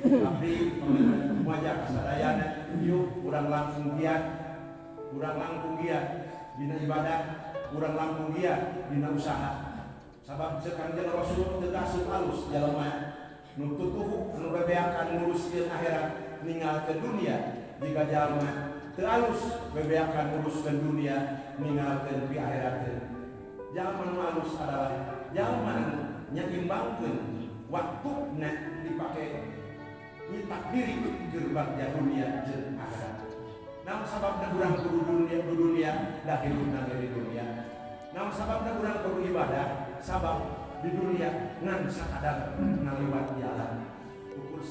Abdi ngajak sadayana, yuk urang langkung giat, urang langkung giat dina ibadah, urang langkung giat dina usaha. Sabab cek Kanjeng Rasul, teu asup alus jalma nu tutuhu anu bebeakan nguruskeun akhirat ninggalkeun dunia, jiga jalma teu alus bebeakan nguruskeun dunia ninggalkeun di akhirateun. Jalma nu alus adalah jalma anu nyaimbangkeun waktuna dipake nyitak diri keur bagja dunia jeung akhirat. Naon sababna urang kudu dunia di dunia, da hirupna ge di dunia? Naon sababna urang kudu ibadah? Sabab di dunia ngan sakadar ngaliwat jalan. Ukur.